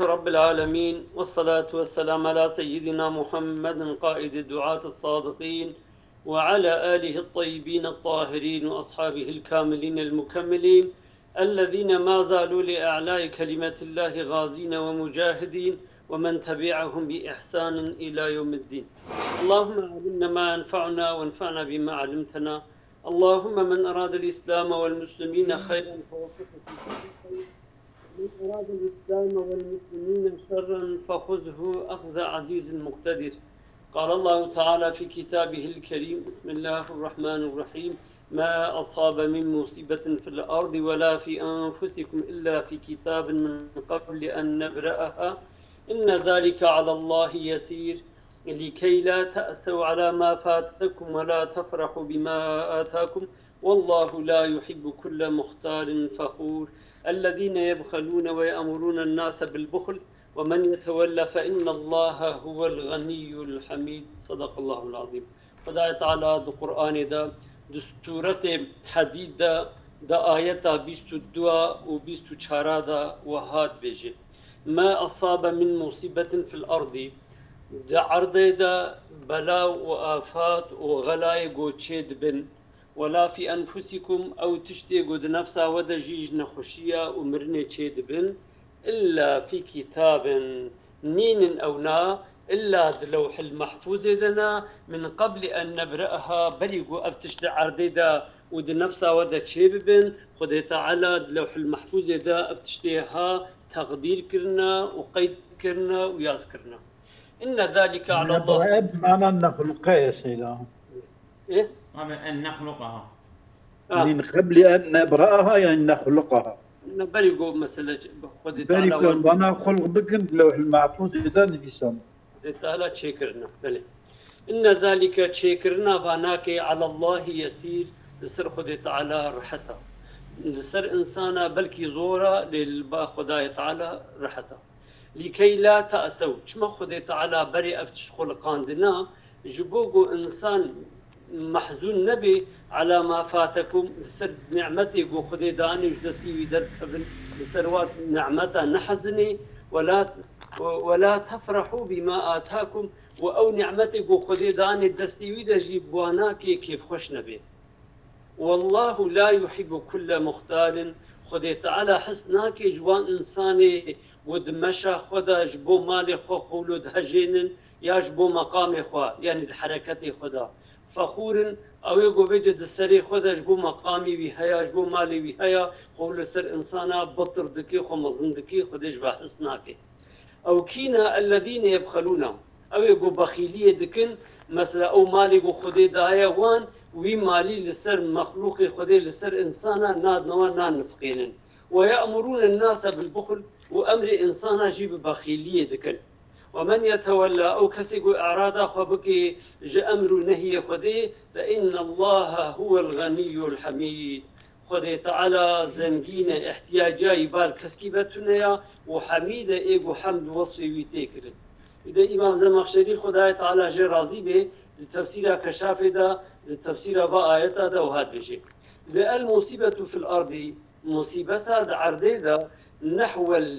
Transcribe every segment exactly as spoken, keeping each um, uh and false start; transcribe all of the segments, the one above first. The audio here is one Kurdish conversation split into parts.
رب العالمين، والصلاة والسلام على سيدنا محمد قائد الدعاة الصادقين، وعلى آله الطيبين الطاهرين وأصحابه الكاملين المكملين، الذين ما زالوا لإعلاء كلمة الله غازين ومجاهدين، ومن تبعهم بإحسان إلى يوم الدين. اللهم علمنا ما ينفعنا وانفعنا بما علمتنا. اللهم من أراد الإسلام والمسلمين خيرا فوفقه في كل خير، ومن أراد الإسلام والمسلمين شرا فخذه أخذ عزيز مقتدر. قال الله تعالى في كتابه الكريم: بسم الله الرحمن الرحيم: ما أصاب من مصيبة في الأرض ولا في أنفسكم إلا في كتاب من قبل أن نبرأها إن ذلك على الله يسير، لكي لا تأسوا على ما فاتكم ولا تفرحوا بما آتاكم، والله لا يحب كل مختال فخور، الذين يبخلون ويأمرون الناس بالبخل، ومن يتول فإن الله هو الغني الحميد. صدق الله العظيم. Xwedayê Teala di Qur'anê de, di sûretê Hedîd de, di ayeta bîst û dua û bîst û çara de wiha dibêje: "Ma asabe min musîbetin fil erdî", di erdê de bela û afat û xelayê ku çê dibin, "Wela fî enfusikum", ew tiştê ku di nefsa we de jî ji nexweşiya û mirinê çê dibin, "illa fî kitabin", nînin ew na, illa di Lewhil Mehfûzê de ne, "min qebli en nebre'ha", berî ku ev tişt di erdê de û di nefsa we de çê bibin, Xwedê Teala di Lewhil Mehfûzê de ev tiştê ha teqdîr kirine û qeyd kirine û yaz kirine. "Inne zalike ala Allah." Nebre bi mana nexluqe ye Seyda. Eh? Ama en nexluqaha. Ah. Min qebli en nebra'aha yani nexluqaha. Ne, berî ku mesele ç-, Xwedê Berî Teala ku wan vana xulq bikin, Lewhil Mehfûzê de nivîsan. Xwedê Teala çêkirine, belê. "Inne zalike", çêkirina vanakê, "ala Allahî yesîr", li ser Xwedê Teala rehet e. Li ser insana belkî zor e, lê li ba Xwedayê Teala rehet e. "Lîkey la te'sew", çima Xwedê Teala berê ev tişt xuliqandina, ji bo ku insan mehzûn nebê, "ala ma fatekum", li ser ni'metê ku Xwedê danê ji destî wî derdikevin, li ser wa ni'meta nehezinê, "wela, wela tefrehû bîma atakum", û ew ni'metê ku Xwedê danê destî wî de jî bi wan nakê kêfxweş nebê. "Wallahu la yuhibbu kulle muxtalin", Xwedê Teala hez nake ji wan insanê ku di meşa xwe de ji bo malê xwe xewlo dihejênin ya ji bo meqamê xwe, yanî di hereketê xwe de fexûr in. Ew ê ku vêce di serê xwe de ji bo meqamê wî heya, ji bo malê wî heya, xwe li ser insana bitir dike, xwe mezin dike, Xwedê ji ve hez nake. Ew kî ne? Ellezîne yebxelûne. Ew ê ku bexîliyê dikin, mesela ew malê ku Xwedê daye wan, wî malî li ser mexlûqê Xwedê, li ser insana nadine wan, nan nifqênin. "Ve ye'murûne nase bil buxl", û emrê insana jî bi bexîliyê dikin. "Ve men yetewella", ew kesê ku erada xwe bike ji emr û nehiyê Xwedê, "fe innallaha huwel ganiyyul hamîd". Xwedê Teala zengîn e, ihtiyaca wî bar keskî ve tune ya û Hemîd e, ê ku hemd û wesfê wî tê kirin. Îde Îmam Zemexşerî, Xwedayê Teala jê razî bê, di tefsîra Keşafê de, di tefsîra va ayeta de wiha dibêje: "Ve el musîbetu fil erdî", musîbeta di erdê de, "nehwel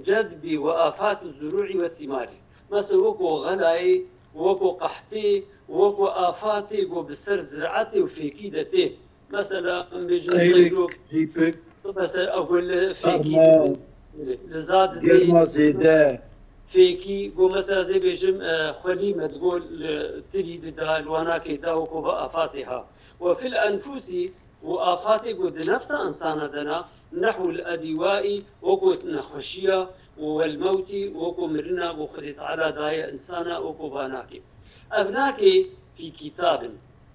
cedbî ve afat zurû'î ve thîmarî". Mesela weko xelayê, weko qehtê, weko afatê ku bi ser ziraetê û fêkî de tê. Mesela, em bêjin Qeyrek, qeyrok, zîpik, mesela, ew li fêkî, sarma, li za didê, germa zêde. Fêkî, go mesela, zê bêjim, e, xwelî me digo li tirî dida, li wanakê da, weko va afatê ha. Ve fil enfusî, û afatê ku di nefsa insana de na, nehwul ediwaî, weko nexweşiya, û wel mewtî, weko mirina, go Xwedê Teala daye insana, weko va nakê. Ev nakê fî kitabin.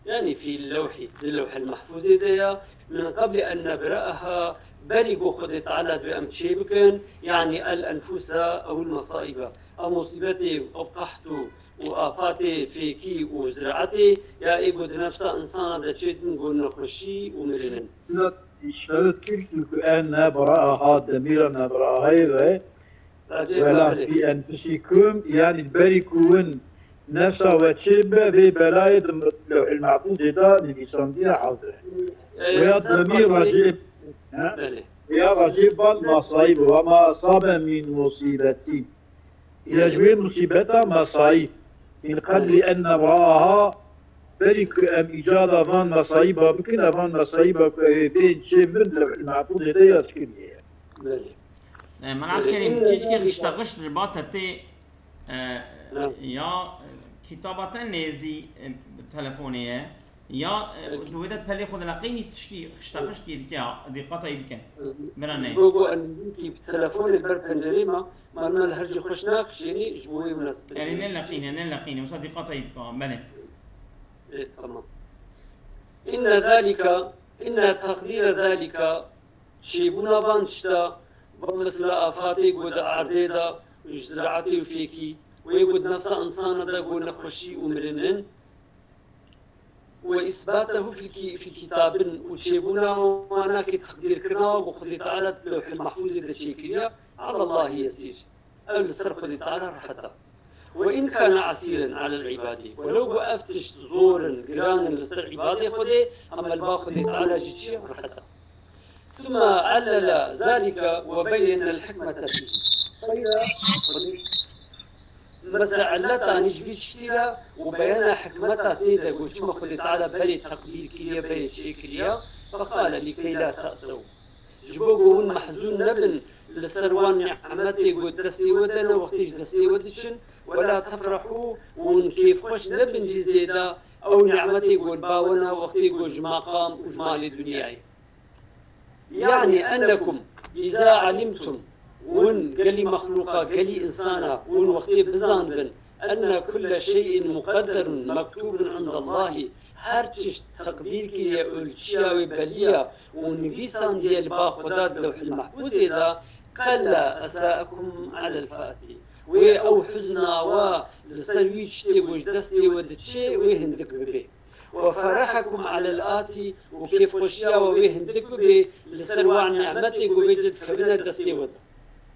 Yanî fî lewhî, di Lewhil Mehfûzê de ya, min qeblî en nebre'eha, berî ku Xwedê Teala divê em çê bikin, yanî el enfusa ew il mesaîba. Ev musîbetê, ev qeht û, û afatê fêkî û ziraetê ya ê ku di nefsa insana de çêdin ku nexweşî û mirin in. Îşaret kir ku en nebre'eha, demîra nebre'ehayê ve, Belê, wela belê. Fî enfusîkum, yanî berî ku win nefsa we çê be, vê belayê di Lewhil Mehfûzê de nivîsandiye hazir e. Ee, Veya ser demîr Fatihê racê, ha? Belê. Ya Recîb van masayî bi, "Ve ma asabe min musîbetî." Ya ji wê musîbeta masayî. Min qeblî en nebra'aha, berî ku em îcada van masayî ba bikin, evan masayî ba ku ew ê bên çê min lewhil mehfûzê de yaz kiriye. Belê. E, Meral Kerîm, çîçkê xiştexişt li ba te tê, e, ya, e, kitaba te nêzî, e, telefonê ye, ya, e, ji wê de pelê xwe dileqînî tişkî xiştexişt yê dike, dîqata yê dike. Bira ne. Ji bo ku em wî telefonê ber pencerê me, mal mal her cî xweş nakişênî, ji bo wê minasib. Erê, neleqîne, neleqîne, wisa dîqata yê dike, belê. E, tamam. Inne zalika, inne teqdîre zalika, çêbûna van tişta, van mesela afatê ku di erdê de, ji ziraetê û fêkî, wê ku di nefsa insana de ku nexweşî û mirin in, we îsbatehu fî kî-, fî kitabin û çêbûna wana kê teqdîrkirina wa ku Xwedê Teala di Lewhil Mehfûzê de çêkiriya, ala Allahî yesîr. Ew li ser Xwedê Teala rehet e. Ve in kana asîren alel îbadî. Welew ku ev tişt zor in, giran in li ser îbadê Xwedê, hema li ba Xwedê Teala jî çi ye? Rehet e. Thumma allala zalika ve beyyene el hikmete fîhî. Mesela illetanî ji vî tiştî re û beyana hikmeta tê de got çima Xwedê Teala berê teqdîr kiriye, berê çêkiriye. Feqale lîkey la te'sew. Ji bo ku hûn mehzûn nebin li ser wan ni'metê ku destê we de ne wextê ji destê we diçin, wela tefrehû, hûn kêfxweş nebin jî zêde ew ni'metê ku li ba we ne wextê ku ji maqam û ji malê dinyayê. Yani ennekum iza alimtum, hûn gelî mexlûqa, gelî însana, hûn wextê bizanibin, enne kulle şey'in muqedderun mektûbun indallahî, her tişt teqdîr kiriye û li çiya wê belliya û nivîsandiye li ba Xweda di Lewhil Mehfûzê de, qella esa'ekum alel fati. Wê ew huzna we li ser wî tiştê ku ji destê we diçe, wê hindik bibe. Ve ferehekum alel atî, û kêfxweşiya we wê hindik bibe li ser wan ni'metê ku vê cih dikevine destê we de.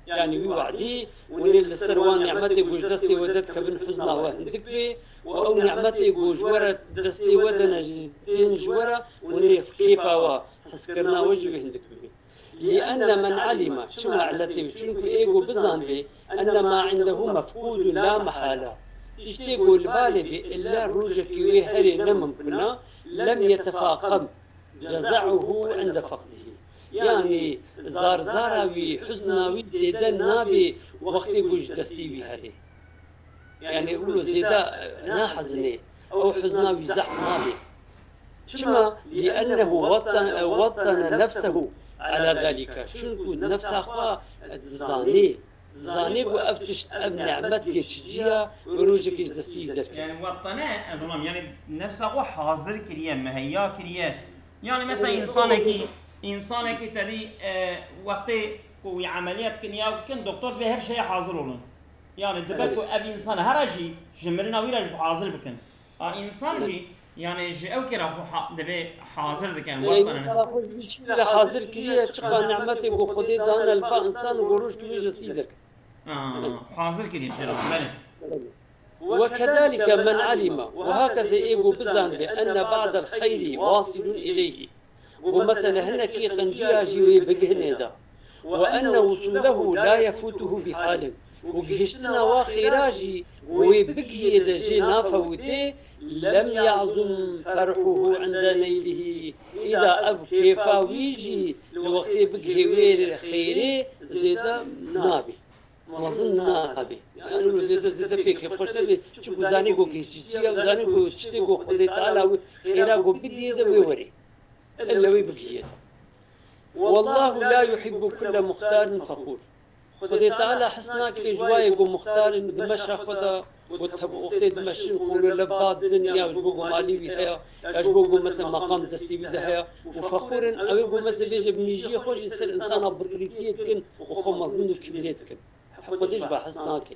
Yanî wî we'dî, hûn ê li ser wan ni'metê ku ji destê we de dikevin huzna we hindik bê û ew ni'metê ku ji we re destê we de ne jî tên ji we re, hûn ê kêfa we, hizkirina we jî wê hindik bibe. Li'enne men alima, çima eletê wî? Çunku ê ku bizanibê, enne ma indehu mefqûdun la mehale. Tiştê ku li balê bê, illa rojekê wê herê ne mimkun e, lem yetefaqem. Ceza'uhu inde feqdihi. Yanî zarzara wî, huzna wî zêde nabê wextê ku ji destî wî herê. Yanî wilo zêde nahezinê. Ew huzna wî zehf nabê. Çima? Li'ennehu wettene, wettene nefsehu ala zalika. Çunku nefsa xwe dizanê. Zanî ku ev tişt, ev ni'met kê çi cî ya, wê rojekê ji destî wî derkeve. Yani wettene, ez anlam, yani nefsa xwe hazir kiriye, muheyya kiriye. Yani mesela insanekî, insanekî te dî, e, wextê ku wî emeliya dikin ya dikin, doktor dibê her şeye hazir olun. Yani dibe Evet. ku ev insan hera jî ji mirina wî re ji hazir bikin. A, însan jî, yani, ji ew kira xwe ha-, divê hazir dikin, Yani, wextane ne. Xwe ji vî çî re hazir kiriye, çiqa nimetê ku Xwedê dane li ba însan û ku roj kiriye ji destî derkeve. A, hazir kiriye, şêra, belê. Ve kedalike men alime, wiha kesê ê ku bizanbe, enne ba'del xeyrî wasilun ileyhi. Û mesela hinekî qinciya jî wê bigihîne de. Ve enne wusûlehu la yefûtuhu bi halin. Û gihiştina wa xêra jî wê bigihiyê de jê nafewitê, lem ya'zum ferhuhu inde neylihî. Îda ev kêfa wî jî li wextê bigihê wê xêrê zêde nabî. Mezin nabî. Yani wilo zêde, zêde pê kêfxweş nebî. Çi ku zanî ku kê çi çi ya, zanî ku tiştê ku Xwedê Teala wî xêra ku bidiyê de wê werê. Ella wê bigihiyê de. Wallahu la yuhibbu kulle muxtarin fexûr. Xwedê Teala hes nake ji wayê ku muxtar in di meşa xwe de, ku teb-, wextê dimeşin xwe li ba din ya ji bo ku malî wî heye, ya ji bo ku mesela meqam destî wî de heye, û fexûr in, ew ê ku mesela bêje bi mîjiyê xwe jî ser insana bitilîtiyê dikin û xwe mezin û kibrê dikin. Xwedê ji we hes nake.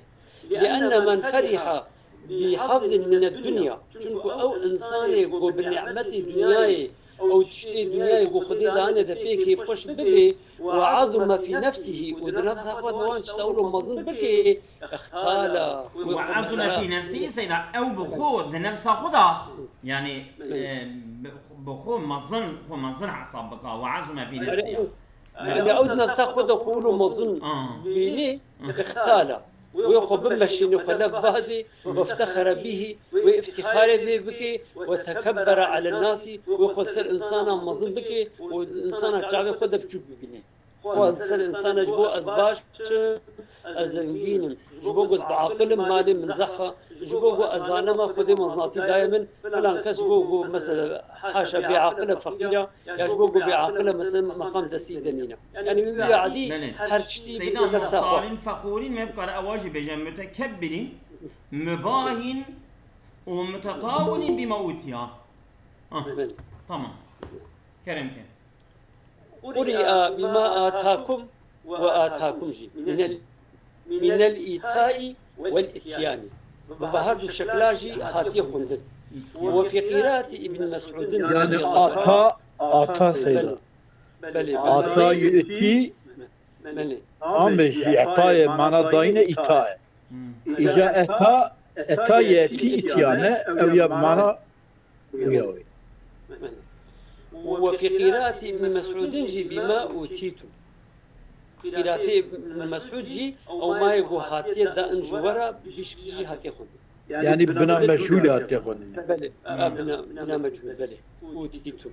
Li'enne men feriha bi hazzin min ed-dunya. Çunku ew insanê ku bi ni'metê dinyayê, ew tiştê dinyayê ku Xwedê dane de pê kêfxweş bibe, ve azime fî nefsihî, û di nefsa xwe de wan tişta wilo mezin bike, ixtala, wê Ve xwe azime mesela fî nefsihî, seyda, ew bi xwe, di nefsa xwe de, yani, Belê. e, bi, bi xwe mezin, xwe mezin hesab bika, ve azime fî Belê. nefsihî. Yani ew nefsa xwe de xwe wilo mezin bînî, ixtala. Wê xwe bimeşînî xwe lev badê, weftexere bîhî, wê îftîxarê vê bikê, we tekebbere elen nasî, wê xwe ser insana mezin bikê û insana çavê xwe de biçûk bibînê. Xwe ser insana ji bo ez baş im, ez zengîn im. Ji bo ku ez biaqilim, malê min zexa. Ji bo ku ez zanim e, Xwedê mezinatî daye min. Filan kes ji bo ku mesela haşa bêaqil e, feqîr e, ya ji bo ku bêaqil e, mesela meqam destî de nîne. Yani wî wî adî her tiştî bi nefsa xwe. Muxtarîn, fexûrîn, me bikare ewa jî bêje, mutekebbirîn, mubahîn û mutetawilîn bîma utiya. Ah, tamam. Kerem ke. قرئ بما آتاكم وآتاكم jî. من ال-، من الإيتاء والإتيان. Bi her du şekla jî hatiye xwendin. وفي قراءة ابن مسعود Yani رضي الله عنه. Ata, ata seyda. Belê, belê. Ata yutî, belê. Amê jî etayê mana dayine îtaye. Îca eta, eta yetî îtiyane, ew ya mana Belê. Belê. وفي قراءة ابن مسعود jî بما أوتيتم. Qîratê Ibn Mesûd jî ew mayê ku hatiye da in ji we re bîşkî jî hatiye xwendin. Yani bina meçhûlê hatiye xwendin. Belê. A, bina, bina meçhûl, belê. أوتيتم.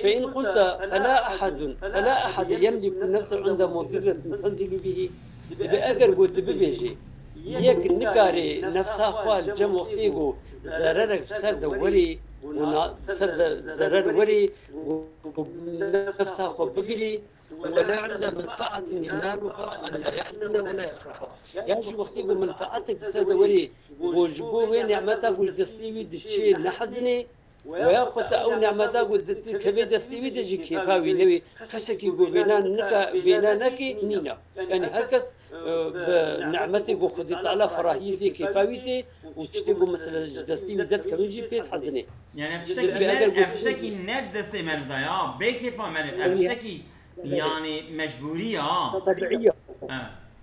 فإن قلت فلا أحد، فلا أحد يملك نفسه عند مضرة تنزل به. Dibe eger ku tu bibêjî, yek nikare nefsa xwe li cem wextê ku zererek bi ser de werê û na-, bi ser de zerer werê û nefsa xwe bigirî, ولا عند منفعة ينالها أن لا يحزن ولا يفرح. Ya jî wextê ku menfaatek bi ser de werê, ku ji bo wê nimeta ku ji destê wî diçê nehezinê, Weya xwe te ew nimeta ku di, di kevê destê wî de jî kêfa wî newê. Kesekî ku vêna nika, vêna nekê, nîna. Yani her kes, e, bi nimetê ku Xwedê Teala ferahiyê dê kêfa wî tê û tiştê ku mesela ji destê wî derdikevin jî pê dihezinê. Yani ev tiştekî ne, ev tiştekî ne destê meriv de ya, bê kêfa meriv, ev tiştekî yani mecbûrî ya. Tebiî ya.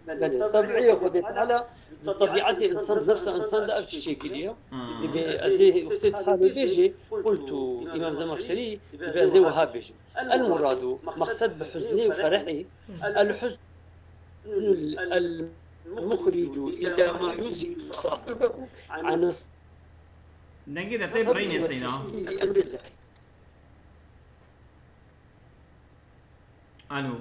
Belê, tebiî ya Xwedê Teala di tebiatê insan, nefsa insan de ev tiştê kiriye. Dibê ez ê wextê diha bêjê, qultu, Îmam Zemexşerî, dibê ez ê wiha bêjim. El muradu, mexsed bi huznê û ferehê, el huzn el muxricu ila ma yuzhilu sahibehu an Dengê de tê birînê seyna. Alo.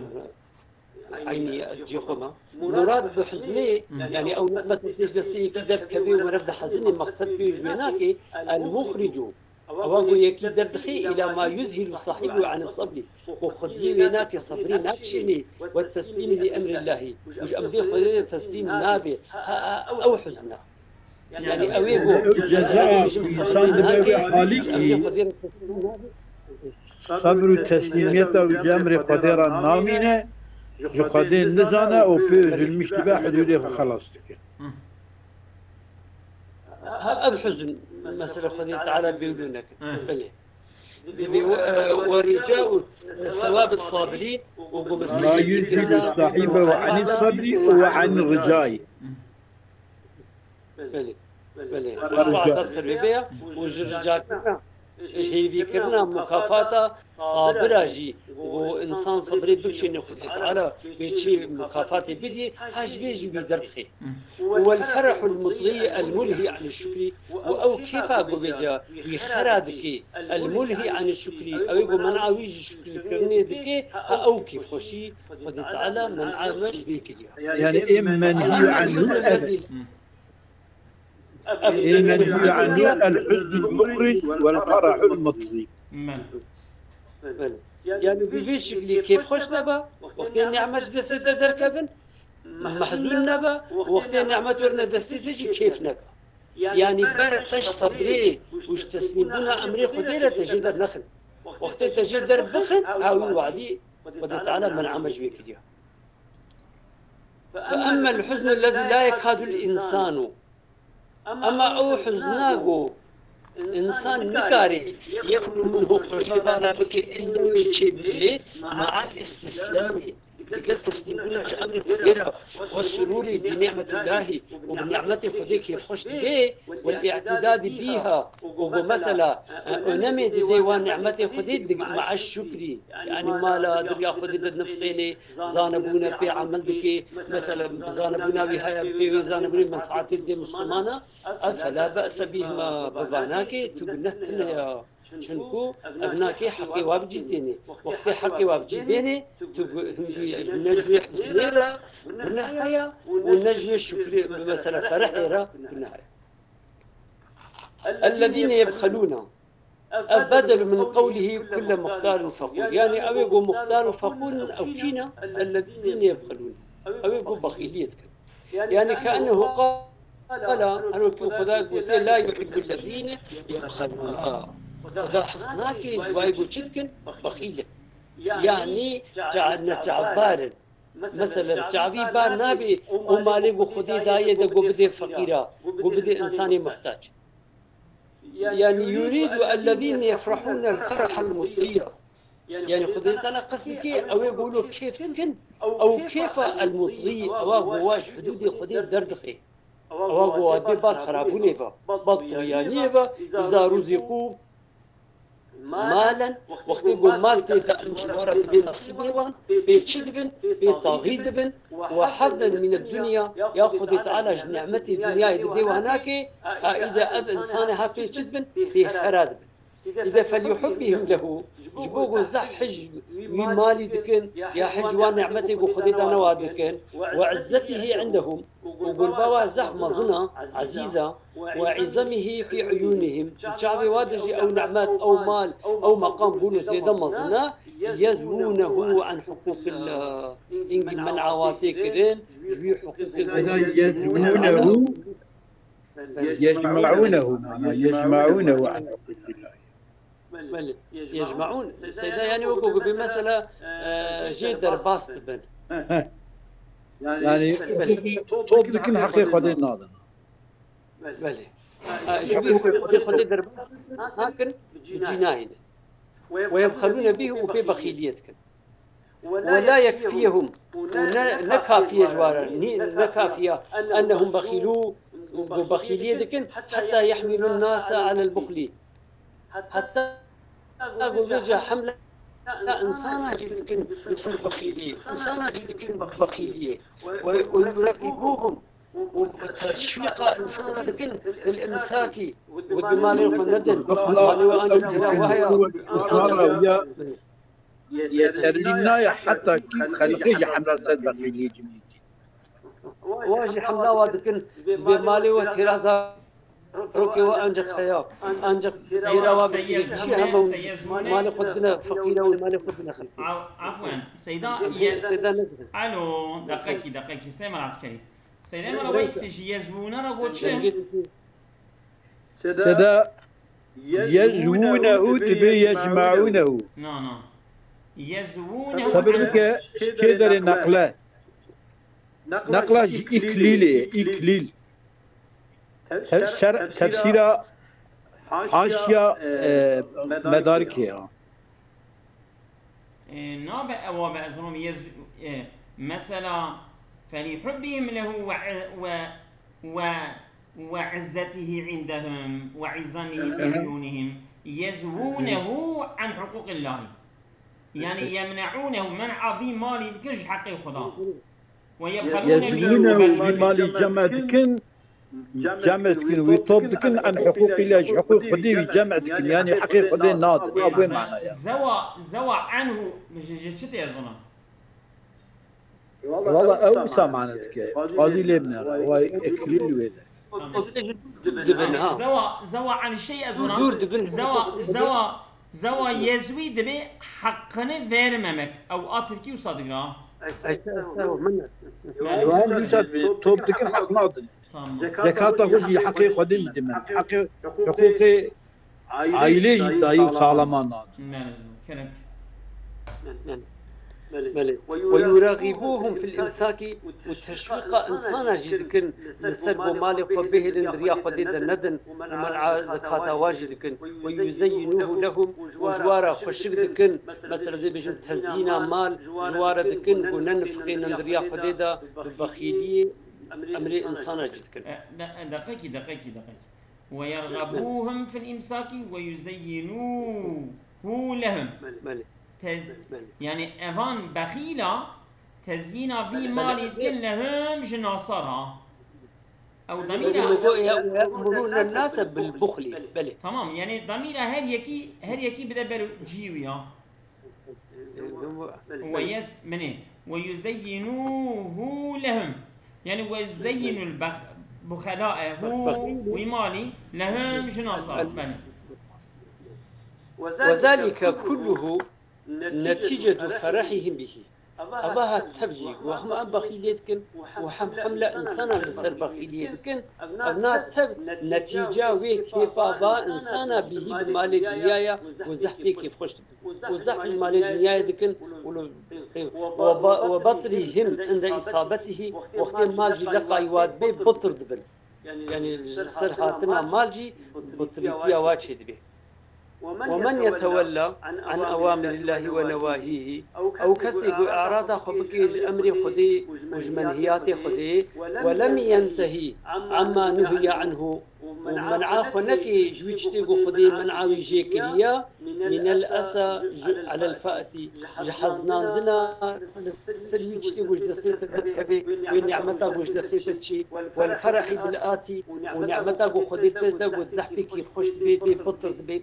Eynî cî xwe me. Murad bi huznê, yani ew nîmet û têjdestiyekî derdikevê û meriv dihezinê, mexsed pê ji wê nake, el muxricu. Ewa ku yekî derdixê, îla ma yuzhîlu sahibu anî sabrî. Ku xwediyê wê nake, sebrî nakişênê, we teslîmî lî emrillahî. Û ji emrê Xwedê de teslîm nabe. Ha, ha, ew huzn e. Yani ew ê ku cezaya insan dibe wê halî kî. Sebr û teslîmiyeta wî ji emrê Xwedê re namîne, ji Xwedê nizane û pê zulmîş dibe, hudûdê xwe xelas dike. Ha, ev huzn, mesela Xwedê Teala bêwlû nekin. Belê. Dibê we, e, we rîca û sewab sabirîn û ku mesela Ma yuzhilu sahibehu anî sabrî û anî ricayî. Belê, belê. Ji bo azab sebebê ye û ji ricakirina, ji hêvîkirina mukafata sabira jî, ku insan sebrê bikişêne Xwedê Teala wê çi mukafatê bidî, ha ji vê jî wî derdixê. Wel ferehul mutgî el mulhî anî şukrî, û ew kêfa ku vêca wî xera dikê, el mulhî anî şukrî, ew ê ku men'a wî ji şukrkirinê dike, ha ew kêfxweşî Xwedê Teala men'a me ji vê kiriye. Yani ê menhî anhu ev. Ê menhî anhu el huznul muxric wel ferahul mutgî. Belê. Yani bi vî şiklî kêfxweş nebe, wextê nimet ji destê te derkevin, mehzûn nebe, wextê nimet werine destê te jî kêf neke. Yani bere te ji sebrê û ji teslîmbûna emrê Xwedê re te jê dernexin. Wextê te jê derbixin, ha wî wadî Xwedê Teala men'a me ji wê kiriye. Fe emmel huznu lezî la yekadul însanu. Ema ew huzna ku însan nikare yexlu minhu xwe jê bala bike, illa wê çê bibê, ma'al îstîslamî, bi kes teslîmbûna ji emrê Xwedê re, ve surûrî bi ni'metillahî û bi ni'metê Xwedê kêfxweş dibe, wal i'tidadî bîha û bi mesela, e, önemê dide wan ni'metê Xwedê di, me'eş şukrî, yani mala diriya Xwedê de dinifqênê, zanebûne pê emel dike, mesela zanebûna wî heye, pê wê zanebûnê menfaatê dide Mislimana, ev fela be'se bîhima, bi vanakê tu guneh tine ya. Çunku ev nakê heqê wa bi cî tênê. Wextê heqê wa bi cî bênê, tu gu-, hindî ne ji wê husnê re guneh heye û ne ji wê şukrê, mesela ferehê re guneh heye. Ellezîne yebxelûne. Ev bedel min qewlihî kulle muxtarin fexûr. Yani ew ê got muxtar û fexûr in, ew kî ne? Ellezîne yebxelûne. Ew ê got bexîliyê dikin. Yani keennehu qala, her wekî Xuda gotiye, la yuhibbu lezîne yebxelûne. Xuda hez nake ji wayê got çi dikin? Bexîl in. Yani ca-, nete'bar in. Mesela çavî bar nabe û malê ku Xwedê daye de ku bidê feqîra, ku bidê insanê muhtaç. Yani yurîdu ellezîne yefrahûne el-ferahel mutgîya. Yani Xwedê Teala qest dike ew ê ku lo kêf dikin, ew kêfa el-mutgî, ewa ku wa ji hudûdê Xwedê derdixe. Ewa ku wa dê bar xerabûnê ve, bar tuyaniyê ve, îza ruzîqû malen, wextê ku mal tê de em ji wan re dibê nesîbê wan, pê çi dibin? Pê taxî dibin. Ve hazzen mine dunya, ya Xwedê Teala ji ni'metê dinyayê didê wan nake, a îde ev insanê ha pê çi dibin? Pê xera dibin. Îde felyuhibbihim lehu, ji bo ku zehf hij wî malî dikin, ya hij wan ni'metê ku Xwedê dane wa dikin, ve izzetihî indehum, û gulba wa zehf mezin a, ezîz a, ve izemihî fî uyûnihim, di çavê wa de jî ew ni'met, ew mal, ew meqam bûn û zêde mezin a, yezwûnehu an huqûqillah. Hingî men'a wa tê kirin, ji wî huqûqê Mesela yezwûnehu, yecma'ûnehu, mana yecma'ûnehu an huqûqillah. Belê. Yecmaûn. Seyda, yani wekî ku bê mesela, e, jê derbas dibin. Heh. Yani, belê, top dikin, heqê Xwedê nadin. Belê. Ha, ji bo heqê Xwedê derbas nakin, bi cî nayîne. Ve yebxelûne bîh û pê bexîliyê dikin. Ve la yekfiyehum, û ne, ne kafiye ji wan re, nî-, ne kafiye, ennehum bexîlû, ku bexîliyê dikin, heta yehmilûn nase alel buxlî. Heta ku vêca hemle insana jî dikin li ser bexîliyê, insana jî dikin bexîliyê. Ve, ve yurgibûhum, û teşwîqa insana dikin, fil imsakî, ku bi malê xwe nedin, malê we ancak têra wahya. Ye-, ye termîn nayê heta kî xelqê ji hemla ser bexîliyê cimîtî. Wa jî hemla wa dikin, dibê malê we têra zarokê we ancak heya, ancak têra wa bikirî. Çi hema malê xwe dine feqîra û malê xwe dine xelkê. Af-, afwen, Seyda, Seyda ne. Alo, deqekî, deqekî, sê merak kerî. Seyda Emel Aweysî ji yezûne re got çi? Seyda, yezûnehu dibê yecmaûnehu. Na, na. Yezûnehu. Sebir bike, ji kê derê neqle? Neqla ji Îklîlê, Îklîl. Te-, şer-, tefsîra Haşiya, e, Medarikê ya. E, nabe ewa be, ez dizanim yez-, e, mesela, "Felîhubbihim lehu ve, ve, ve, ve izzetihi indehum ve izamihi fi uyunihim yezvûnehu an huquqillahi." Yani, yemne'ûnehu, men'a vî malî dikin ji heqê Xuda. Ve yebxelûne bî, yezvûnehu, vî malî cem dikin, cem dikin, wî top dikin, an huquqî le, ji hiqûq Xwedê wî cem dikin, yani heqê Xwedê nadin. Ew ê mana ye. Zewa, zewa anhu, ji, ji çi tê ez ona? Wala ew wisa mane dike. Qazî lê binêre. Vay, eklîl wê de. Tamam. Dibin, ha. Zewa, zewa an şey ez ona. Dûr dibin. Zewa, zewa, zewa yezwî dibê hakkını vermemek. Ew a Tirkî wisa digre ha. Eşte, eşte, min. Belê. Wan wisa top dikin, heq nadin. Tamam. Zekata xwe jî heqê Xwedê jî dimin. Heqê, hiqûqê aîlê jî dayî û sağlama nadin. Belê, kerem. Belê. Ve yuragibuhum fil imsaki, û teşwîqa insana jî dikin li ser ku malê xwe bihêlin, di riya Xwedê de nedin, û men'a zekata wan jî dikin. Ve yuzeyyinuhu lehum, û ji wan re xweşik dikin. Mesela, ez ê bêjim, tezyîna mal ji wan re dikin, ku nenifiqînin di riya Xwedê de, bi bexîliyê emrê insana jî dikin. E, de-, deqekî, deqekî, deqekî. Ve yergabuhum fil imsaki ve yuzeyyinuhu lehum. Belê. Tez-, Belê. Yani evan bexîla tezyîna vî Belê, malî belê. dikin lehum ji nasara. Ew Belê, demîra belê, belê. Ya'murûne nase bil buxlî. Belê. Tamam, yani demîra her yekî, her yekî bide ber cî wî ya. Belê. Ve yez-, menê. Ve yuzeyyinuhu lehum. Yani ve yuzeyyinul bex-, buxela'e hu Bexîlî. wî malî lehum ji nasara. Belê. Ve zalike kulluhu neticetu ferahihim bihi. Ava ha tev jî ku hem em bexîliyê dikin û hem hemle insana li ser bexîliyê dikin, evna tev netîca wê kêfa va insana bihî bi malê dinyaya û zehf pê kêfxweş dibe. Û zehf ji malê dinyayê dikin û li, û ba-, û batrî him inde îsabetihî, wextê mal jî leqayî wa dibê, bitr dibin. Yani li ser hatina mal jî bitrîtiya wa çêdibe. Ve men yetewella an awamirillahi ve newahihi, ew kesê ku erada xwe bike ji emrê Xwedê û ji menhiyatê Xwedê, ve lem yentehi amma nuhiye anhu, û men'a xwe neke ji wî tiştê ku Xwedê men'a wî jê kiriye, minel esa ji, alel fa'ti, ji heznandina li ser wî tiştê ku ji destê te derkeve, wê nîmeta ku ji destê te diçe, wel ferahî bil atî, û nîmeta ku Xwedê te de ku zehfekî xweş dibe, bê bitir dibe.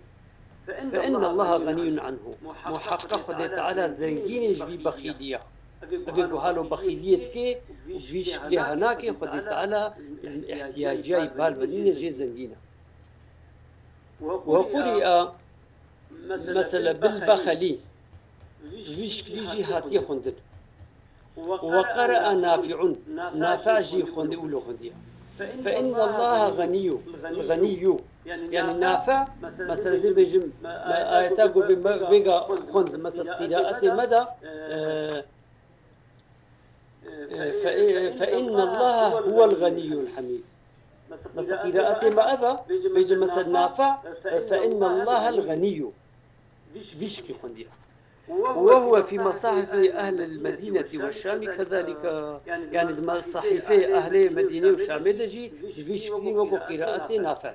Fe innallaha ganiyyun anhu. Muheqeq Xwedê Teala zengîn e ji vî bexîliya. Evê ku halo bexîliyê dike û vî şiklê hanake, Xwedê Teala ihtiyaciyayî bal binîne jê zengîn e. Ve quri'a, mesela, bil bexelî, ji vî şiklî jî hatiye xwendin. Ve qere'a Nafi'un, Nafi' jî xwendî û lo xwendiya. Fe innallaha ganiyyu, ganiyyu. Yani Nafi', mesela, ez ê bêjim, me ayeta ku bi me vêga xwend, mesela, qîraetê me de, e, E, fe-, e, fe innallaha huwel ganiyyul hamid. Mesela qîraetê me ev e, bêje mesela Nafi', e, fe innallahel ganiyyu. Vî şiklî xwendiye. Ve huve fî mesahifi ehlil medîneti ve şamî kezalika. Yani di mesahifê ehlê Medînê û Şamê de jî ji vî şiklî wekî qîraetê Nafi'.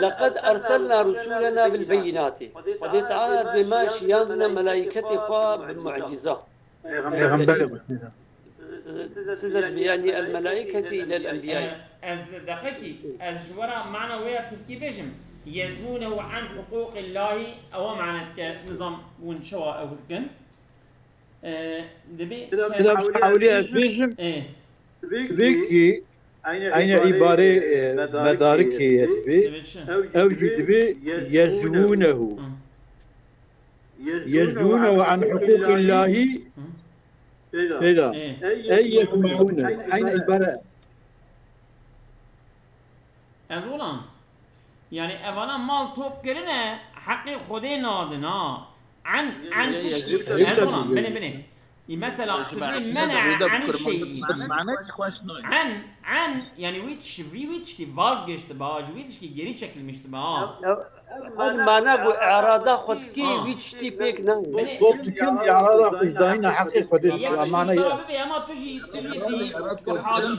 Leqed erselna rusulena bil beyinatî. Xwedê Teala dibê me şiyandine melaîketê xwe bi mucîza. Peyxamber. Siz de dibê, yani el melaîketi ilel enbiyayî. Ez deqekî, ez ji we re mana wê ya tirkî bêjim. Yezmûnehu an huqûqillahî, ewa mana dike, nizam hûn çawa ew dikin. E, dibê Bila ke- bila hewlî ez bêjim. E. Dibê ki Eyne îbarê, e, medarikê ye dibê. Dibê çi? Ew jî dibê yezûnehu. Hı. Yezûnehu an huqûqillahî. Hı. Peyda. E. Ey yesmeûne. Eyne îbare. Ez olam. Yani evana mal top kirine, heqê Xwedê nadin ha. An, an tişkî. Ez olam, bine, bine. Î mesela, tu dê mena anî şeyî. An, an, yani wî tişt-, vî, wî tiştî vazgeçti ba, ji wî tiştî geri çekilmişti ba. Ev mana ku erada xwe dikî, vî tiştî pêk nayê. Top dikin, erada xwe ji dayîna heqê xwe dê. Yek tiştî mana ye. Bibe, ama tu jî, tu jî dî, ku haş-,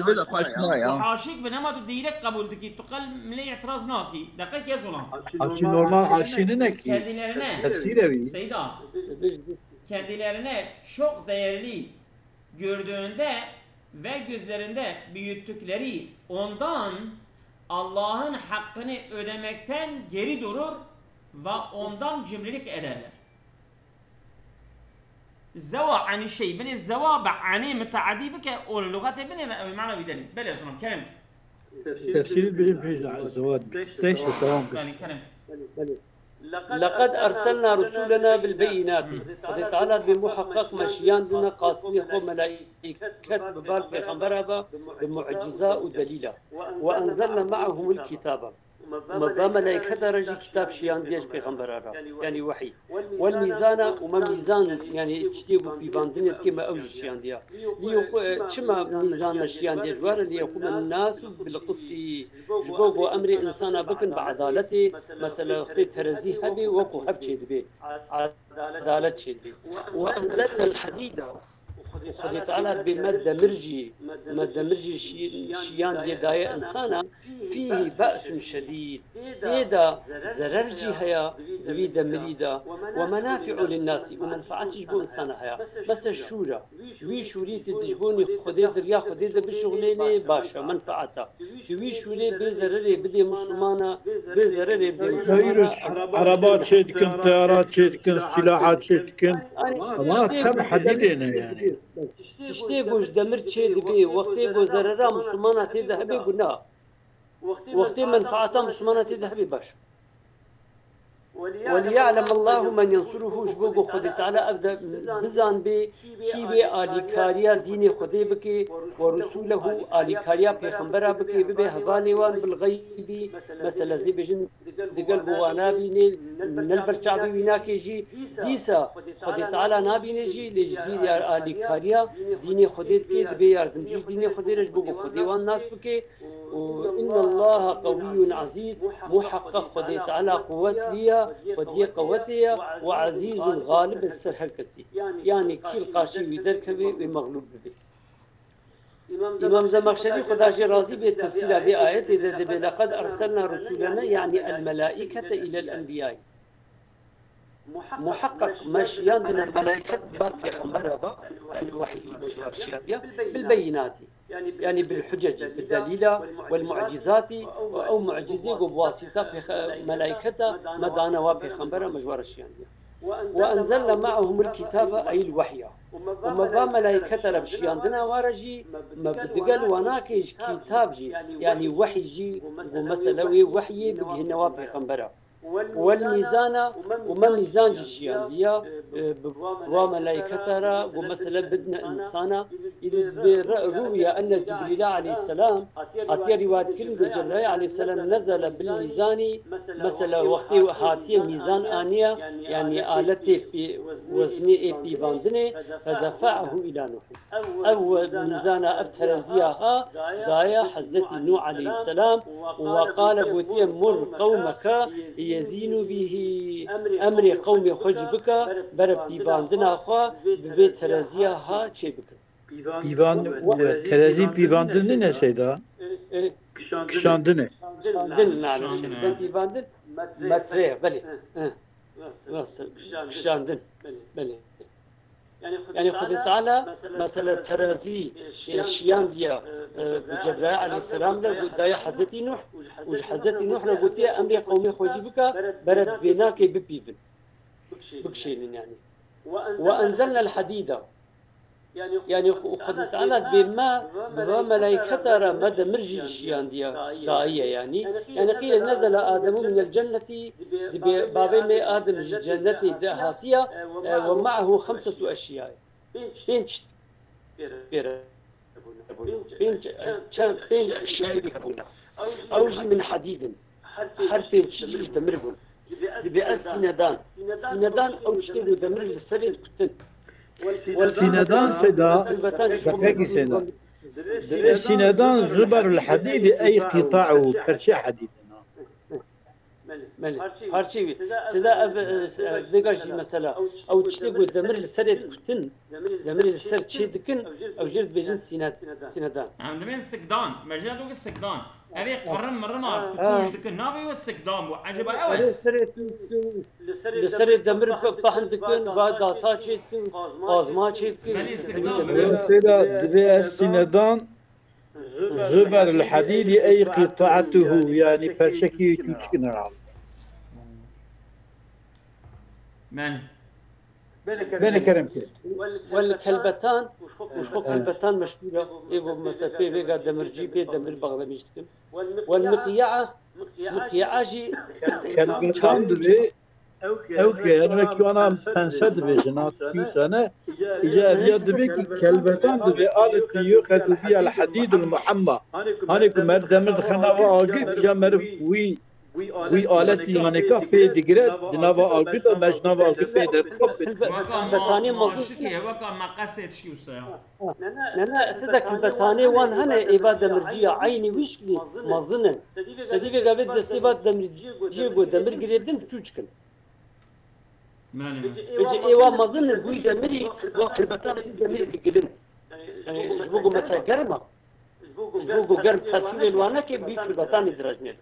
ku haşik bin, ama tu direkt qebûl dikî, tu qel milê îtiraz nakî. Deqek yez olan. Aslında normal haşî nine ki. Kendilerine. Tefsir evi. Seyda. Kendilerine çok değerli gördüğünde ve gözlerinde büyüttükleri ondan Allah'ın hakkını ödemekten geri durur ve ondan cimrilik ederler. Zewa ani şey, bine zewa be ani müteaddi bike, o lügate bine ve ev mana videni. Bele sonra kerem. Tefsir bilim pêş zewa. Pêş de tamam. Bele kerem. Leqed erselna rusulena bil beyinatî. Xwedê Teala dibê muheqeq me şiyandine qasdê xwe melaîket bi bal pêxembera ve bi mucîza û delîla. Ve enzelna me'ahumul kitaba. Me va melayketa re jî kitab şiyandiye ji pêxembera re, yanî wehî. Wel mîzana û me mîzan, yanî tiştê ku pîvandinê dike me ew jî şiyandiye. Lê xwe, çima mîzan me şiyandiye ji we re? Lê xwe me nas û bil qistî, ji bo ku emrê insana bikin bi edaletê, mesela wextê terezî hebe wekû hev çêdibe. Edalet çêdibe. Ve enzelnel hadîda. Xwedê Teala dibê me demir jî, me demir jî şi-, şiyandiye daye insana, fîhî be'sun şedîd. Tê de zerer jî heye di vî demirî de. Ve menafi'u linnasî, û menfaet jî ji bo insana heye. Mesela şûr e. Wî şûrî tu dijbonî Xwedê de, riya Xwedê de bişuxulênê, baş e, menfaet e. Tu wî şûrê bê zererê bidê Mislimana, bê zererê bidê Mislimana. Ereba çê dikin, teyara çê dikin, silaha çê dikin. Ama tiştê sem ku hedîdê ne yanî. Tiştê ku ji demir çê dibê, wextê ku zerera Mislimana tê de hebe, guna. Wextê menfaeta Mislimana tê de hebe, baş. Weliya'lem Allahu men yensuruhu, ji bo ku Xwedê Teala ev de bizanbê, kî wê alîkariya dînê Xwedê bike, we rusûlehu, alîkariya pêxembera bike, bibe hevalê wan bil xeybî, mesela zê bêjin digel ku wan nabînê, ne li ber çavê wî nake jî, dîsa Xwedê Teala nabîne jî, lê ji dî alîkariya dînê Xwedê dike, dibe yardimcî ji dînê Xwedê re, ji bo ku Xwedê wan nas bike. Û innallaha qewiyyun ezîz, muheqqeq Xwedê Teala quwetlî ye, Xwediyê qewetê ye, û ezîzun, xalib e li ser her kesî. Yanî kî li qarşî wî derkeve, wê mexlûb bibe. Îmam Zemexşerî, Xweda jê razî bê, tefsîra vê ayetê de dibê, leqed erselna rusulena, yanî el melaîkete, îlel enbiyayî. Muheqeq me şiyandine melayket bar pêxembera ve, yanî wehî şiyandiye, bil beyinatî, yanî bil hucecî, bi delîla, wel mucîzatî, û ew mucîzê ku bi wasîta pêxe-, melayketa me dane wa pêxembera, me ji wa re şiyandiye. Ve enzelna me'ahumul kitabe, eyl wehya. Û me va melayketa re bi şiyandina wa re jî, me bi digel wa nake ji kitab jî, yanî wehî jî, ku mesele wê wehyê bigihîne wa pêxembera. Wel mîzana, û me mîzan jî şiyandiya, e, bi wa melayketa re, ku mesele bidine insana, îdî dibê re-, rûwiye enne Cibrîla aleyhisselam, hatiye rîwayet kirin ku Cebraîl aleyhisselam nezele bil mîzanî, mesela wextê hatiye mîzan aniye, yanî aletê pî-, weznê ê pîvandinê, fedefa'ahu îla Nuh. Ew mîzana, ev tereziya ha daye Hezretî Nûh aleyhisselam û we qale gotiye, mur qewmeke yezînû bîhî, emrê qewmê xwe jî bike, bere pîvandina xwe bi vê tereziya ha çê bikin. Pîvan, terezî pîvandin nîne Seyda? E, e, kişandin e. Kişandin, nane, pîvandin metre ye, belê. Rast e. Kişandin. Belê. Yanî Xwedê Teala, mesela, terazî, e, şiyandiye, e, bi Cebraîl aleyhisselam re, got, daye Hezretî Nuh, û li Hezretî Nuh re gotiye, emrê qewmê xwe jî bike, bere vênakê bipîvin. Bikişênin yanî. Ve enzelnel hadîda. Yanî Xwedê Teala dibê me, bi va melayketa re me demir jî şiyandiye, dayiye yanî. Yanî qîle nezele Ademu minel cennetî, dibê bavê me Adem ji cennetê de hatiye, e, ve me'ahu xemsetu eşyayê. Pênc pêre bûne. Pênc, e, çend, pênc eşyayê wî hebûne. Ew jî min hadîdin. Her pênc jî ji demir bûn. Dibê ez sînedan. Sînedan ew tiştê ku demir li serê dikutin. Sînedan Seyda, helbeta ji xwe dibê sînedan. Dibê sînedan zuberul hadîdî ey qîta'u, perçê hadîdin. Belê. Parçeyê wî. Sêda ev, e, s-, e, vêga jî mesela. Ew tiştê ku demir li serê dikutin, demirê li ser çê dikin, ew jê dibêjin sînet-, sînedan. Em dibên sikdan. Me jê dibê sikdan. Ev ê qirrim mirrim a, ha, tûj dikin. Navê wê sikdan bû. Eceba ew e? Erê serê tûj dikin. Li serê demir pe-, pehn dikin, va dasa çê dikin, qazma çê dikin. Belê, sikdan. Sêda dibê ez sînedan. Zuber el hadîdî ey qîta'atuhu, yanî perçekî wî tûçkin herhalde. Men. Belê kerem ke. Wel kelbetan, û ji xwe kelbetan meşhûr e. Ê bo mesela pê vêga demircî, pê demir baxdemî jî dikin. Wel miqya'a, miqya'a jî kelbetan dibê. Ew ke, yanî wekî wana pense dibêjin, ha, tûsa ne. Îca ev ya dibê ki kelbetan dibê, aletî yuqedu bîhel hadîdul muhemma. Hanê ku meriv demir dixe nava agir, îca meriv wî Wî aletî yanê ka pê digire, di nava agir de, me ji nava agir pê derdixe. Weka Betanê mezin maşikê, weka meqesê tiştî wisa ya. Ne, ne, sidek li betanê wan hene, ê va demirciya eynî wî şiklî mezin in. Te dî vêga vê destê va demirciyê ku demir girê din çûçik in. Belê. Vêce ê wa mezin in, wî demirî, wa kilbetanê wî demirî digilin. Yanî, ji bo ku mesela germ a. Ji bo ku germ tesîrê li wan neke, wî kilbetanê direjnê.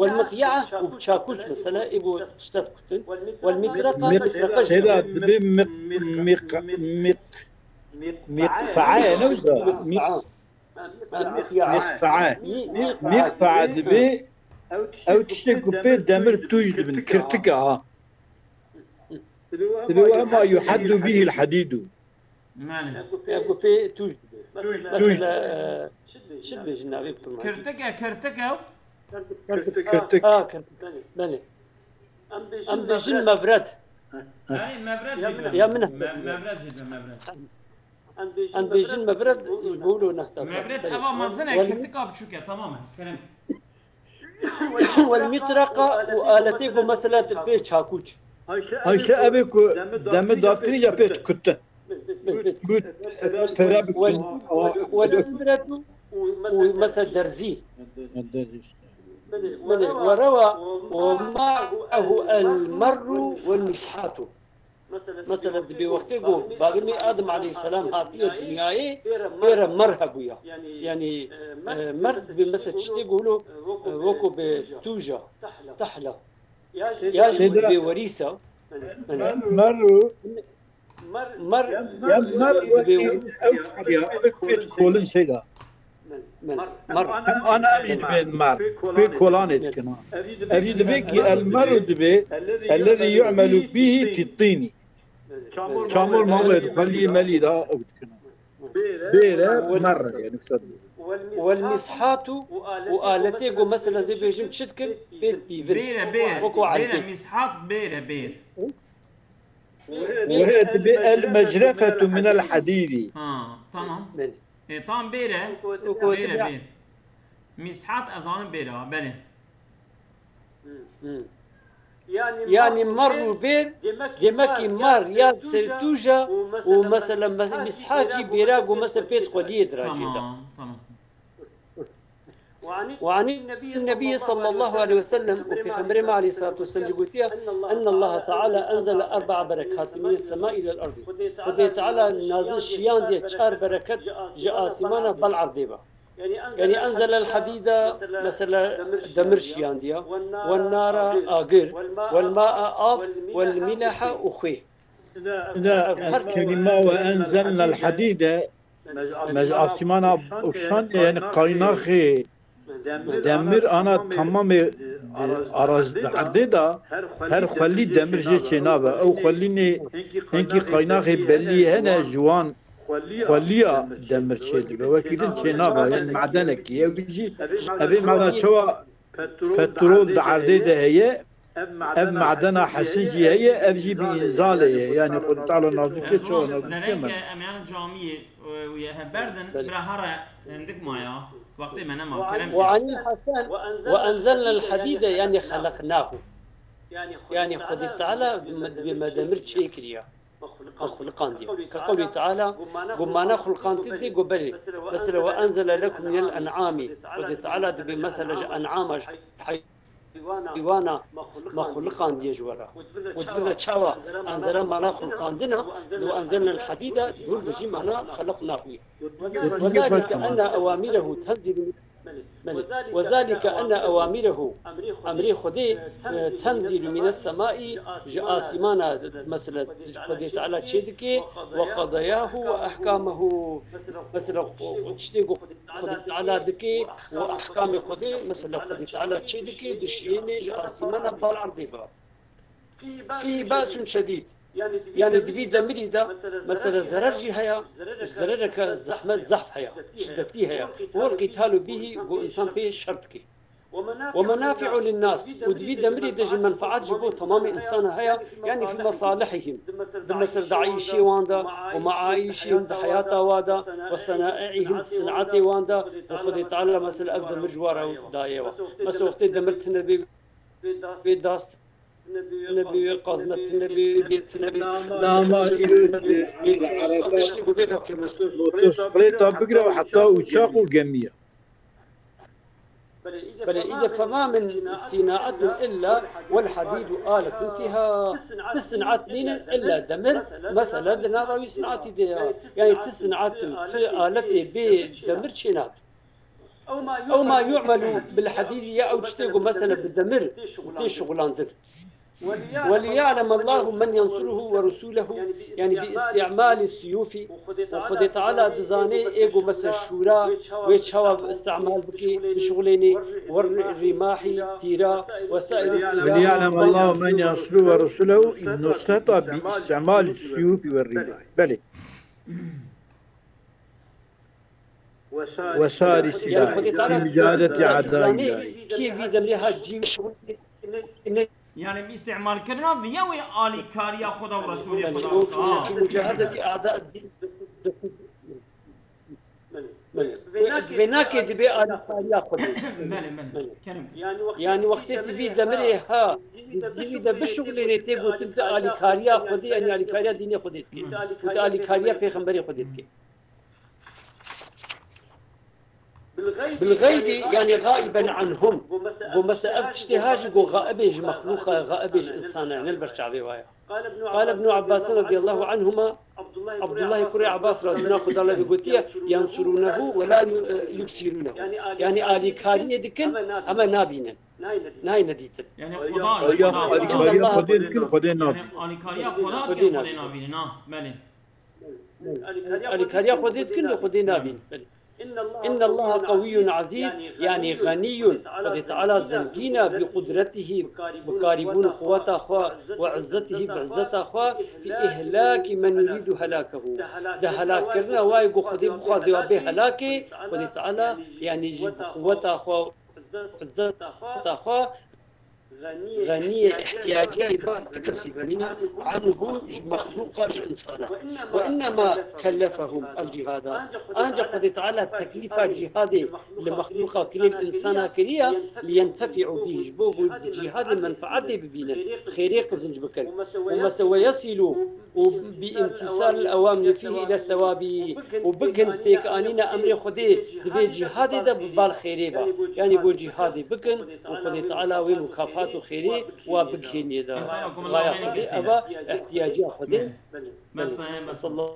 Welmiqya'a û bi çakûç mesela, ê bo tişta dikutin. Welmitraqa, mitraqa jî. Seyda, dibê miq, miq, miq, miqfa'a ye, ne wisa? Miq-, miqfa'a. Miqfa'a dibê ew tiştê ku pê demir tûj dibin, kirtik e ha. Dibê wema yuhaddu bihil hadîdu. Belê. Ya ku pê tûj dibe. Tûj. Mesela, e, çi dibêjin navê bi kurmancî? Kirtik e, kirtik e. Kirtik, kirtik. Ha, kirtik. Belê. Em bêjin mevred. Hey, mevred jî dibe. Ya min. Me-, mevred jî dibe, mevred. Em bêjin mevred, ji bo wilo nehta. Mevred eva mezin e, kirtika biçûk e, tamam e. Kerem. Welmitraqa û aletê ku mesela tu pê çakûç. Ayşe, evê ku demir datirî ya pê dikutin. Gut, tere bikin. Welibretu û mesela derzî. Belê, werewa, wema'ehu el merru wel mishatu. Mesela, dibê wextê ku babê me Adem aleyhisselam hatiye dinyayê, pê re mer hebûya. Yanî, e, mer dibê mesela tiştê ku hilo, e, weko bi tûja, tahla. Ya jî dibê werîsa. Mer û mer dibê ew kolin şeyda. Mer. Ana ev jî dibên mer. Pê kolanê dikin ha. Ev jî dibê ki el meru dibê ellezî yu'melu bihi fi tînî. Çamur mamê di xwelî melî de ew dikin. Bêre mer yani kısa. Wel mishatu û aletê ku mesela zê bêjim çi dikin? Pê pîvin. Bêre, bêr. Weko bêre, mishat, bêre, bêr. Wehê dibê el mecrefetu minel hadîdî. Ha, tamam. Belê. E, tam bêre. Weko bêre, bêr. Mishat ez zanim bêre ha, belê. Yanî mar û bêr, demekî mar ya sertûja û mesela mishacî bêra ku mesela pê xweliyê dirajê de. Tamam, tamam. وعن النبي صلى الله عليه وسلم û Pêxemberê me aleyhissalatu vesselam jî gotiye, إن الله تعالى أنزل أربع بركات من السماء إلى الأرض. Xwedê Teala nazil şiyandiye çar bereket ji asîmana bal erdê ve. Yanî أنزل الحديد, mesela demir şiyandiye, والنار agir, والماء av, والملح û xwê. Ev her kelîma وأنزلنا الحديد, me ji asîmana û şan, yanî qaynaxê demir ana tamamê araz di erdê de her xwelî demir jê çênabe. Ew xwelînê hinkî qaynaxê belî hene ji wan xweliya demir çêdibe. Wekî din çênabe, yanî madenekî. Ew jî, evê mada çawa petrol di erdê de heye, ev madena hesin jî heye, ev jî bi înzalê ye. Yanî Xwedê Teala nazik e, çawa nazik e me. Dereng em yan camiyê, e, û ye heber din, bira here hindik maya. Wextê me nema, kerem kir. وعن الحسن وأنزلنا الحديد, yanî خلقناه. Yanî Xwedê Teala dibê me demir çêkiriye. Me xuliqandiye. Ke qewlê Teala, ku mana xuliqandinê tê, ku belê. Mesela, وأنزل لكم من الأنعام. Xwedê Teala dibê mesela ji en'ama, ji heywana me xuliqandiye ji we re. Û di vir de çawa أنزل mana xuliqandina, وأنزلنا الحديد, di vir de jî mana خلقناه ye. وذلك أن أوامره تنزل Belê. وذلك أن أوامره, emrê Xwedê, e, تنزل من السماء, ji asîmana, mesela, Xwedê Teala çê dike, وقضاياه وأحكامه, mesela, tiştê ku Xwedê Teala dike û ehkamê Xwedê, mesela, Xwedê Teala çê dike, dişiyêne ji asîmana bal erdê ve. فيه بأس شديد. Yanî di vî demirî de, mesela, zerer jî heye, zerereke zehmet zehf heye, şiddetlî heye. والقتال به, ku însan pê şer dike. ومنافع للناس، û di vî demirê de jî menfaat ji bo temamê insana heye, yanî fî mesalihihim, di mesir di ayîşê wan de û meaîşihim, di heyata wa de, ve senai'ihim, di sinatê wan de, û Xwedê Teala mesela ev demir ji wa re daye wa. Mesela wextê demir tune bê, bê das tune bê, wê qazme tune bê, bê tune bê, Lama tiştê ku bê, tiştê ku bê, Motor, sklêta bigre û heta uçak û gemiya. Belê, îde fema min sînaetin illa wal hadîdu aletun fîha. Ti sinat nînin illa demir, mesela di nava wî sinatî de ya. Yani ti sinat, ti aletê bê demir çênabe. Ew ma yu'melu bil hadîdî, ya ew tiştê ku mesela bi demir tê şixulandin. وَلِيَعْلَمَ اللّٰهُ مَنْ يَنْصُرُهُ وَرُسُولَهُ، yani bi îstîmalî siyûfî, û Xwedê Teala dizane ê ku mesela şûra wê çawa bi îstîmal bikî, bişixulênî, we rîmahî, tîra, we saîrî silahî. وَلِيَعْلَمَ اللّٰهُ مَنْ يَنْصُرُهُ وَرُسُولَهُ، nusreta bi îstîmalî siyûfî we rîmahî. Belê. وساري سلاح في مجاهدة أعداء الله. Kî vî demê hat cî şixulê ne. Yani bi îstîmalkirina viya wê alîkariya Xweda û Resûlê Xweda. Fi mucahedetî a'da din. Belê. Vê nakê dibe alîkariya Xwedê. Belê, belê. Kerim. Yani wextê tu vî demirê ha, di civî de bişuxulênê tê gotin tu alîkariya Xwedê, yani alîkariya dînê Xwedê dikê. Û tu alîkariya pêxemberê Xwedê dikê. Bil xeybî, yani xaiben anhum. Go mesela ev tiştê ha jî go xaibê ji mexlûqa, xaibê ji insana, ne li ber çavê wa ye. Qale Ibnu Abbas radiyallahu anhuma, Abdullah kurê Abbas radiyallahu anhu gotiye, "Yansurunehu ve la yu-, yubsirunehu." Yani alîkariyê dikin, hema nabînin. Nayne dîtin. Yani Xweda, ya Xweda, Xweda. Alîkariya Xwedê dikin, Xwedê nabînin. Yani alîkariya Xweda dikin, Xwedê nabînin, ha. Belê. Alîkariya Xwedê dikin, lê Xwedê nabîn. Belê. "İnne Allaha qawiyyun aziz", yani ganiyyun. Xwedê Teala zengîn e bi qudretihî, bi karîbûn quweta xwe, ve izzetihî, bi izzeta xwe, fi ihlaki men yuridu helakehu. Di helak kirina wayê ku Xwedê bixwaze wa bê helakê, Xwedê Teala, yani ji bi quweta xwe, izzeta xwe, Xeniyê ihtiyaciyê va ti kesî venîne, anhu ji mexlûqa ji insana. Ve innema kellefehum el cihada. Ancak Xwedê Teala teklîfa cihadê li mexlûqa kiriye, li insana kiriye, li yentefi'u bî, ji bo ku bi cihadê menfaatê bibînin, xêrê qizinc bikin. Û mese ve yesilu û bi imtisal el awamri fîhî ile sewabi û bikin pêkanîna emrê Xwedê di vê cihadê de bi bal xêrê ba. Yani bo cihadê bikin û Xwedê Teala wê mukafat û xêrê wa bigihênî da. Raya Xwedê eva ihtiyaciya Xwedê. Mesela, mesela,